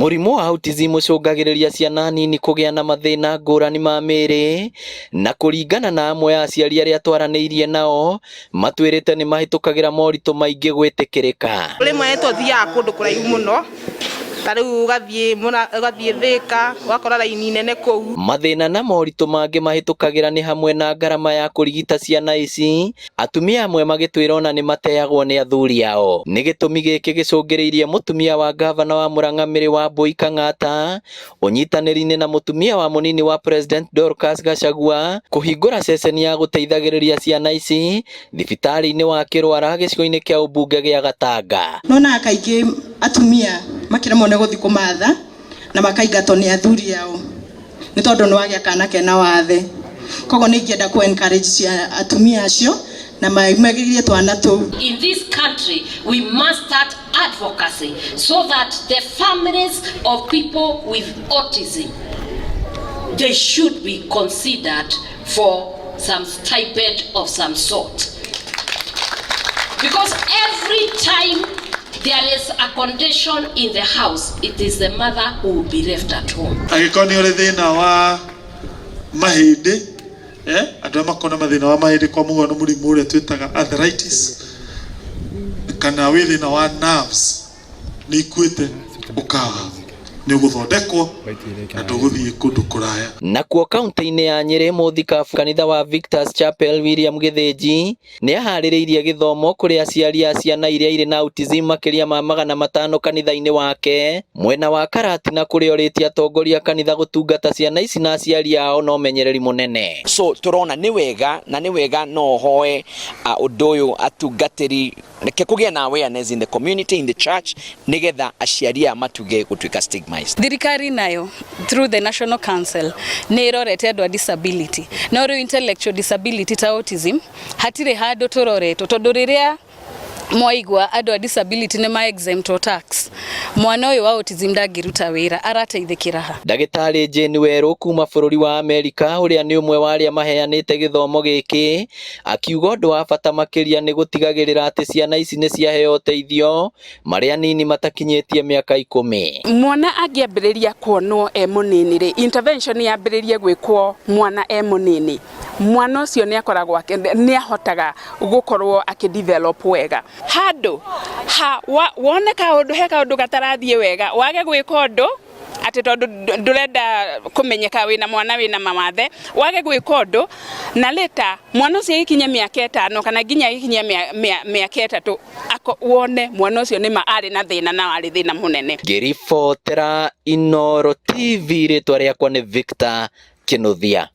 Mũrimũ wa autism ũcũngagĩrĩria ciana nini kũgĩa na mathĩna ngũrani ma mĩĩrĩ, na kũringana na amwe a aciari arĩa twaranĩirie nao, matwĩrĩte nĩ mahĩtũkagĩra moritũ maingĩ gwĩtĩkĩrĩka. Rĩmwe tũthiaga kũndũ kũraihu mũno, ta rĩu ũgathiĩ ũgathiĩ Thĩka, ũgakora raini nene kũu. Mathĩna na moritũ mangĩ mahĩtũkagĩra nĩ hamwe na ngarama ya kũrigita ciana ici, atumia amwe magĩtwĩra ona nĩ mateagwo nĩ athuri ao. Nĩ gĩtũmi gĩkĩ gĩcũngĩrĩirie mũtumia wa ngavana wa Murang'a Mĩrĩ Wambui Kang'ata ũnyitanĩri-inĩ na mũtumia wa mũnini wa President Dorcas Gachagua kũhingũra ceceni ya gũteithagĩrĩria ciana ici thibitarĩ-inĩ wa Kĩrwara gĩcigo-inĩ kĩa ũmbunge gĩa Gatanga. Nonaga kaingĩ atumia makĩremwo nĩ gũthiĩ kũmatha na makaingatwo nĩ athuri ao nĩ tondũ nĩ wagĩa kana kena wathe. Koguo nĩ ingĩenda kũ encourage atumia acio na magerie twana tũu. In this country, we must start advocacy so that the families of people with autism, they should be considered for some stipend of some sort. Because every time there is a condition in the house, it is the mother who will be left at home. Angĩkorwo nĩ ũrĩ thĩna wa mahĩndĩ, andũ arĩa makoragwo na mathĩna wa mahĩndĩ, kwa mũhiano mũrimũ ũrĩa twĩtaga arthritis, kana wĩ thĩna wa nerves nĩ ikuĩte, ũkaga nĩ ũgũthondekwo na ndũgũthiĩ kũndũ kũraya. Nakuo kaunti-inĩ ya Nyĩrĩ, mũthikabu kanitha wa Victors Chapel William Gĩthĩnji nĩ aharĩrĩirie gĩthomo kũrĩ aciari a ciana iria irĩ na autism makĩria ma 500 kanitha-inĩ wake mwena wa Karatina, kũrĩa orĩtie atongoria a kanitha gũtungata ciana ici na aciari ao na ũmenyereri mũnene. So turona nĩ wega na nĩ wega no hoe ũndũ ũyũ atungatĩri reke kũgĩa na awareness in the community, in the church, nigetha aciari aya matuge gũtuĩka stigmatized. Thirikari nayo through the National Council nĩ ĩrorete andũ a disability, no rĩu intellectual disability ta autism hatirĩ handũ tũroretwo, tondũ rĩrĩa mwaigua andũ a disability nĩ ma exemptwo tax, mwana ũyũ wa autism ndangĩruta wĩra, arateithĩkĩra ha? Ndagĩtarĩ Jane Werũ kuma bũrũri wa Amerika, ũrĩa nĩ ũmwe wa arĩa maheanĩte gĩthomo gĩkĩ, akiuga ũndũ wa bata makĩria nĩ gũtigagĩrĩra atĩ ciana ici nĩ ciaheo ũteithio marĩ anini matakinyĩtie mĩaka 10. Mwana angĩambĩrĩria kuonwo e mũnini rĩ, intervention yambĩrĩrie gwĩkwo mwana e mũnini, mwana ũcio nĩ akoragwo nĩ ahotaga gũkorwo akĩdevelop wega. Handũ ha wone kaũndũ he kaũndũ gatarathiĩ wega, wage gwĩka ũndũ atĩ tondũ ndũrenda kũmenyeka wĩna mwana wĩna mawathe, wage gwĩka ũndũ na later mwana ũcio agĩkinya mĩaka 5 kana nginya agĩkinya mĩaka 3 wone mwana ũcio nĩma arĩ na thĩna na arĩ thĩna mũnene. Ngĩribotera Inooro TV, rĩtwa rĩakwa nĩ Victor Kinuthia.